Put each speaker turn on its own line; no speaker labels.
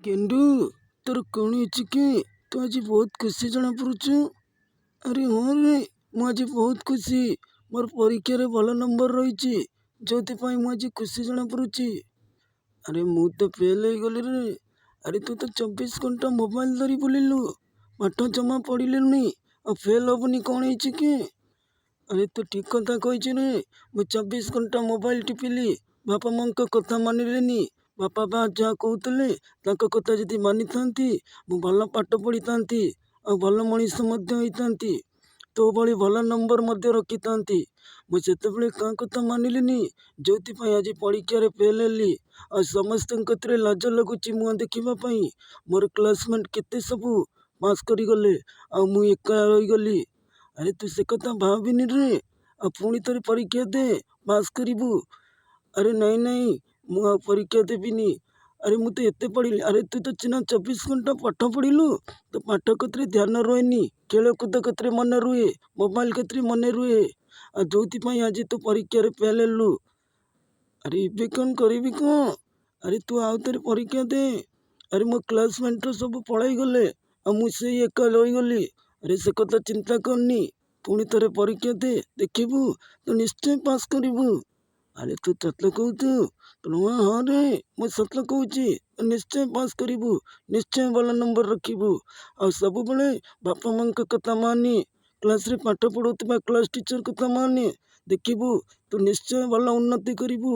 ଗେଣ୍ଡୁ, ତୋର କ'ଣ ହେଇଛି କି? ତୁ ଆଜି ବହୁତ ଖୁସି ଜଣାପଡ଼ୁଛୁ। ଆରେ ହଁ ରେ, ମୁଁ ଆଜି ବହୁତ ଖୁସି। ମୋର ପରୀକ୍ଷାରେ ଭଲ ନମ୍ବର ରହିଛି, ଯେଉଁଥିପାଇଁ ମୁଁ ଆଜି ଖୁସି ଜଣାପଡ଼ୁଛି। ଆରେ ମୁଁ ତ ଫେଲ୍ ହେଇଗଲି ରେ। ଆରେ ତୁ ତ 24 ଘଣ୍ଟା ମୋବାଇଲ ଧରି ବୁଲିଲୁ, ପାଠ ଜମା ପଢ଼ିଲୁନି, ଆଉ ଫେଲ୍ ହେବୁନି କ'ଣ ହେଇଛି କି? ଆରେ ତୁ ଠିକ୍ କଥା କହିଛୁ ରେ। ମୁଁ 24 ଘଣ୍ଟା ମୋବାଇଲ ଟିପିଲି, ବାପା ମାଆଙ୍କ କଥା ମାନିଲିନି। ବାପା ମା' ଯାହା କହୁଥିଲେ ତାଙ୍କ କଥା ଯଦି ମାନିଥାନ୍ତି, ମୁଁ ଭଲ ପାଠ ପଢ଼ିଥାନ୍ତି ଆଉ ଭଲ ମଣିଷ ମଧ୍ୟ ହେଇଥାନ୍ତି, ତୋ ଭଳି ଭଲ ନମ୍ବର ମଧ୍ୟ ରଖିଥାନ୍ତି। ମୁଁ ସେତେବେଳେ କାହା କଥା ମାନିଲିନି, ଯେଉଁଥିପାଇଁ ଆଜି ପରୀକ୍ଷାରେ ଫେଲ୍ ହେଲି ଆଉ ସମସ୍ତଙ୍କ କତିରେ ଲାଜ ଲାଗୁଛି ମୁହଁ ଦେଖିବା ପାଇଁ। ମୋର କ୍ଲାସମେଟ୍ କେତେ ସବୁ ପାସ୍ କରିଗଲେ ଆଉ ମୁଁ ଏକା ରହିଗଲି। ଆରେ ତୁ ସେ କଥା ଭାବିନି ରେ, ଆଉ ପୁଣି ଥରେ ପରୀକ୍ଷା ଦେ, ପାସ୍ କରିବୁ। ଆରେ ନାଇଁ ନାଇଁ, ମୁଁ ଆଉ ପରୀକ୍ଷା ଦେବିନି। ଆରେ ମୁଁ ତ ଏତେ ପଢ଼ିଲି। ଆରେ ତୁ ତ ସିନା 24 ଘଣ୍ଟା ପାଠ ପଢ଼ିଲୁ, ତୋ ପାଠ କତିରେ ଧ୍ୟାନ ରୁହେନି, ଖେଳକୁଦ କତିରେ ମନେ ରୁହେ, ମୋବାଇଲ କତିରେ ମନେ ରୁହେ, ଆଉ ଯେଉଁଥିପାଇଁ ଆଜି ତୁ ପରୀକ୍ଷାରେ ଫେଲ୍ ହେଲୁ। ଆରେ ଏବେ କ'ଣ କରିବି କହ? ଆରେ ତୁ ଆଉ ଥରେ ପରୀକ୍ଷା ଦେ। ଆରେ ମୋ କ୍ଲାସମେଟ୍ ସବୁ ପଳାଇଗଲେ ଆଉ ମୁଁ ସେଇ ଏକା ରହିଗଲି। ଆରେ ସେ କଥା ଚିନ୍ତା କରନି, ପୁଣି ଥରେ ପରୀକ୍ଷା ଦେ, ଦେଖିବୁ ତୁ ନିଶ୍ଚୟ ପାସ୍ କରିବୁ। ଆରେ ତୁ ସତ କହୁଛୁ? ହଁ ରେ, ମୁଁ ସତ କହୁଛି, ତୁ ନିଶ୍ଚୟ ପାସ୍ କରିବୁ, ନିଶ୍ଚୟ ଭଲ ନମ୍ବର ରଖିବୁ। ଆଉ ସବୁବେଳେ ବାପା ମାଆଙ୍କ କଥା ମାନି, କ୍ଲାସରେ ପାଠ ପଢ଼ଉଥିବା କ୍ଲାସ୍ ଟିଚର୍ କଥା ମାନି, ଦେଖିବୁ ତୁ ନିଶ୍ଚୟ ଭଲ ଉନ୍ନତି କରିବୁ।